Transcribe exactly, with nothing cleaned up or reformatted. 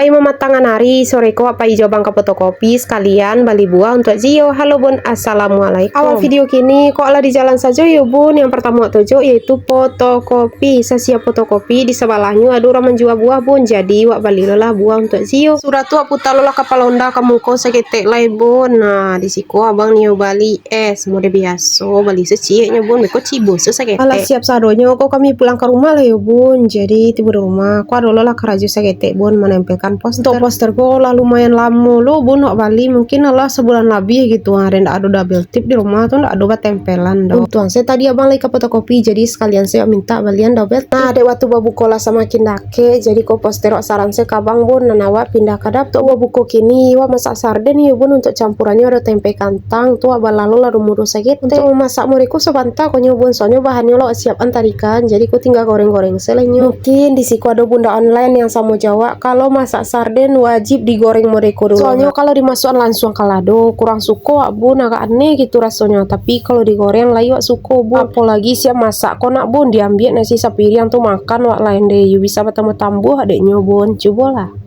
Pai mamatangan ari, sore ko wak pai jo abang ka fotokopi, sakalian bali buah untuak Zio. Halo bun, assalamualaikum. Awak video kini ko lah di jalan sajo yo bun. Yang partamo wak tuju yaitu fotokopi. Sasiap fotokopi di sabalahnyo ado urang manjua buah bun. Jadi wak bali lo lah buah untuak Zio. Sudah tu wak puta lo lah kapalo Honda ka muko saketek lai bun. Nah, di siko abang nio bali es, model biaso, bali saciek nyo bun, beko cibo saketek. Alah siap sadonyo ko kami pulang ka rumah lah yo bun. Jadi tibo di rumah, ko ado lo lah karajo saketek bun, manempelkan poster. Untuak poster ko lah lumayan lamo lo bun wak bali, mungkin alah sabulan labiah gitu, ah, den ndak ado double tip di rumah tu, ndak ado batempelan doh. Untuang se tadi abang lai ka fotokopi, jadi sakalian se wak mintak balian double tip. Nah, dek waktu babuko lah samakin dakek, jadi ko poster wak saran se ka abang bun, nan awak pindah ka dapur. Untuak babuko kini, wak masak sarden yo bun, untuak campuran nyo ado tempe kantang, tu wak balalu lah duo mudo saketek. Untuak mamasak model ko sabanta ko nyo bun, soalnyo bahannyo lah wak siapkan tadi kan, jadi ko tingga goreng-goreng se lah nyo. Mungkin di siko ado bunda online yang samo jo wak, kalau masak sarden wajib digoreng model ko dulu. Soalnyo kalau dimasuakan lansuang ka lado, kurang suko wak bun, agak aneh gitu rasonyo, tapi kalau digoreng lai wak suko bun. Apolagi siap masak ko nak bun, diambiak nasi sapiriang tu makan wak lai deh, yo bisa batambuah-tambuah dek nyo bun, cubolah.